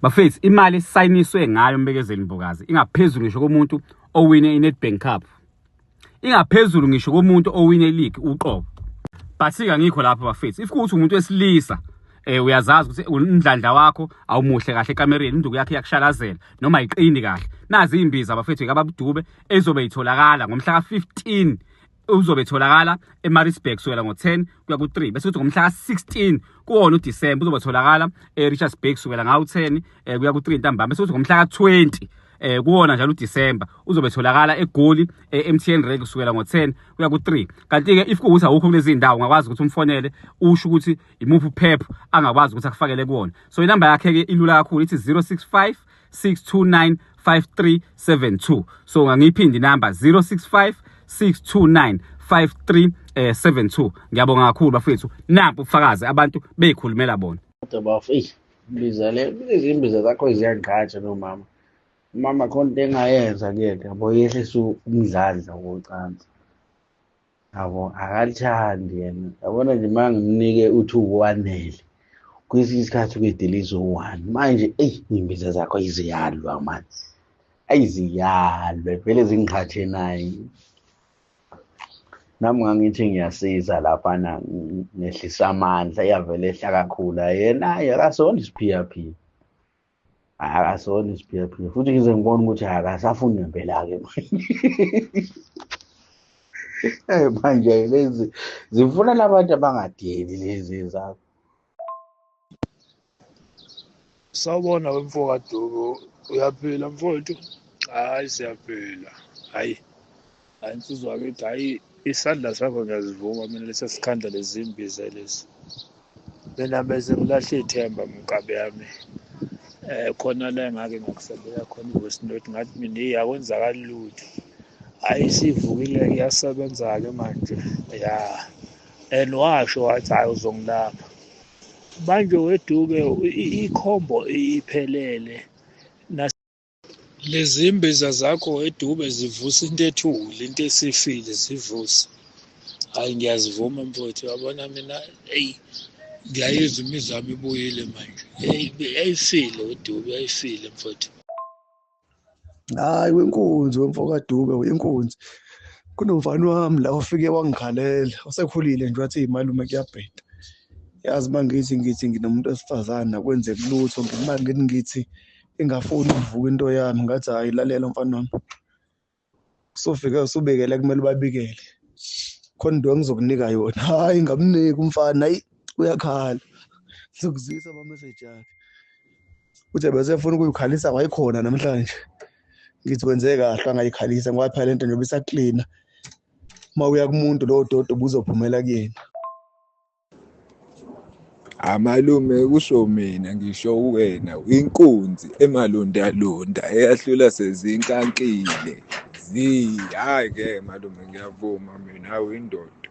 Bafethu, imali esayiniswe ngayo uMbekezeli Mbokazi ingaphezulu ngisho komuntu owine i-Nedbank Cup, ingaphezulu ngisho komuntu owine i-league uqobo. But-ke angikho lapho bafethu. If kuwukuthi umuntu wesilisa, uyazazi ukuthi umdlandla wakho awumuhle kahle ekamereni, induku yakhe iyakushalazela noma ayiqini kahle, nazi iy'mbiza bafethu kaBabudube ezobe itholakala ngomhla ka-15. Uzobe etholakala eMaritzburg kusukela ngo-10 kuya ku-3, bese kuthi ngomhla ka-16 kuwona uDisemba uzobe etholakala eRichards Bay kusukela ngawu-10 kuya ku-3 ntambama, bese kuthi ngomhla ka-20 kuwona njalo uDisemba uzobe etholakala eGoli e-MTN Rank kusukela ngo-10 kuya ku-3. Kanti-ke if kuwukuthi awukho kulezi zindawo, ungakwazi ukuthi umfonele usho ukuthi imuphi uphepho angakwazi ukuthi akufakele kuwona. So inamba yakhe-ke ilula kakhulu, ithi 065 629 5372. So angiyiphindi inamba, 065 629 5372. Ngiyabonga kakhulu bafethu, nampu ubufakazi abantu beyikhulumela bona. Kodwa bafo, eyi, imbiza le, lezi imbiza zakho ziyangqatsha nomama. Umama khona into engayenza kuyena, yabo, yehlisa umdlandla wocansi. Yabo, akalithandi yena. Yabona nje uma ngimnike u-two wanele. Kwesinye isikhathi uyediliza u-one. Manje, eyi, iy'mbiza zakho ziyalwa mani. Ayi ziyalwa, vele zingiqhathe naye. Nami ngangithi ngiyasiza laphana, ngehlisa amandla, iyavele ehla kakhulu. Yena hhayi akasona isiphiyaphiya. Akasona isiphiyaphiya. Futhi ngize ngibone ukuthi akasafuni ngempela-ke manje. Manje lezi zifuna labantu abangadeli lezi zakho. Sawubona wemfo kaDuku, uyaphila mfowethu? Hayi siyaphila. Hayi. Hayi insizwa yakithi, hayi isandla sakho ngiyazivuma mina lesi sikhandla lezi imbiza lezi. Mina bese ngilahla ithemba mnkabi yami. Khona la engake ngakusebeka khona i-voice note, ngathi mina hey akwenzakali lutho. Hayi sivukile iyasebenza-ke manje. Ya. And washo wathi hayi uzongilapha. Manje weDube ikhombo iphelele. Lezi imbiza zakho weDube zivusa into ethule, into esifile zivuse. Hayi ngiyazivuma mfowethu, uyabona mina eyi ngiyayizwa imizamo ibuyile manje. Eyi yayifile weDube, yayifile mfowethu. Hayi wenkunzi wemfo kaDube, inkunzi. Kunomfana wami la ofike wangikhalela, usekhulile nje, wathi malume kuyabheda. Yazi uma ngithi nginomuntu wesifazane akwenzeki lutho, uma ngithi ingafuni ukuvuka into yami, ngathi hhayi lalela mfana wami. Usufike usubikele kumele ubabikele. Khona into engizokunika yona. Hhayi ngamnika umfana, hayi uyakhala. Ngizokuzwisa ama-message akhe. Uthi besefuna ukuyikhalisa wayikhona namhlanje. Ngithi wenze kahle angayikhalisa ngoba phela lento njengoba isaklina. Uma uya kumuntu lowo doti ubuzophumela kuyena. Amalume kusho mina ngisho wena inkunzi emalondalonda eyahlula sezinkankile. Zi, hhayi ke malume ngiyavuma mina, hawu indoda.